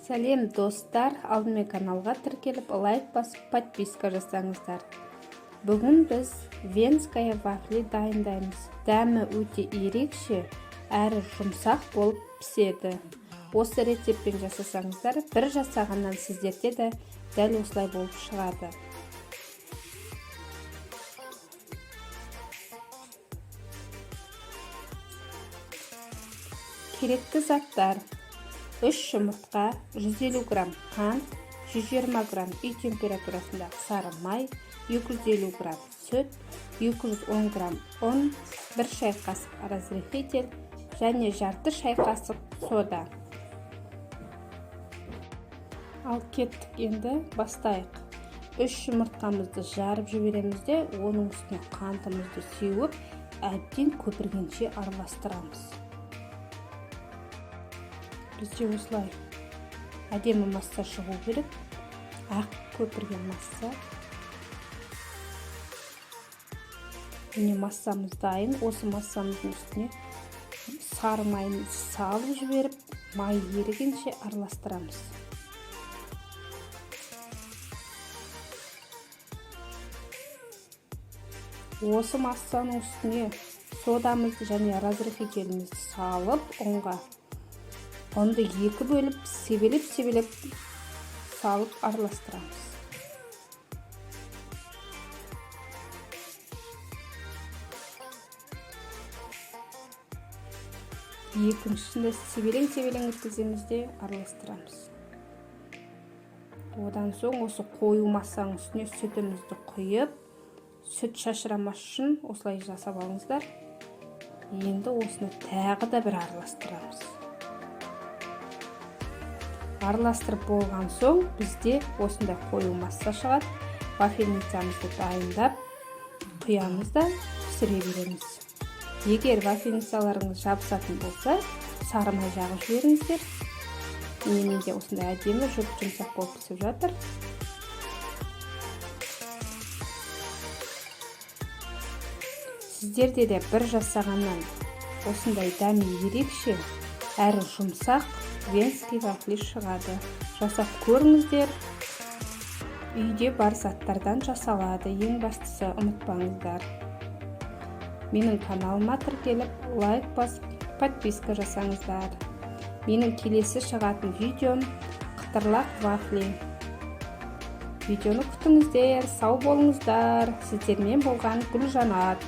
Сәлем, достар! Алдымен каналға тіркеліп, лайк басып, подписка жасаңыздар. Бүгін біз венская вафли дайындаймыз. Дәмі өте ерекше әрі жұмсақ болып піседі. Осы рецептпен жасасаңыздар, бір жасағаннан сіздерде де дәл осылай болып шығады. Керекті заттар: 3 жұмыртқа, 150 грамм қант, 120 грамм үй температурасындағы сары май, 250 грамм сүт, 210 грамм ұн, 1 шай қасық разрыхлитель және жарты шай қасық сода. Ал кеттік, енді бастайық. Үш жұмыртқамызды жарып жібереміз де, оның үстіне қантымызды сеуіп, әбден көпіргенше араластырамыз. Бізде осылай әдемі масса шығу керек, ақ көпірген масса. Міне, массамыз дайын. Осы массамыздың үстіне сары майын салып жіберіп, май ерігенше араластырамыз. Осы массаның үстіне содамызды және разрыхлителімізді салып, ұнға, ұнды екі бөліп, себелеп себелеп салып араластырамыз. Екіншісін де себелең себелең еткіземіз де, араластырамыз. Одан соң осы қою массаның үстіне сүтімізді құйып, сүт шашырамас үшін осылай жасап алыңыздар. Енді осыны тағы да бір араластырамыз. Араластырып болған соң, бізде осындай қою масса шығады. Вафельницамызды дайындап құямыз да, пісіре береміз. Егер вафельницаларыңыз жабысатын болса, сары май жағып жіберіңіздер. Міне, менде осындай әдемі жұп жұмсақ болып пісіп жатыр. Сіздерде де бір жасағаннан осындай дәмі ерекше әрі жұмсақ венский вафли шығады. Жасап көріңіздер. Үйде бар заттардан жасалады, ең бастысы, ұмытпаңыздар. Менің каналыма тіркеліп, лайк басып, подписка жасаңыздар. Менің келесі шығатын видеом қытырлақ вафли. Видеоны күтіңіздер. Сау болыңыздар! Сіздермен болған Гүлжанат.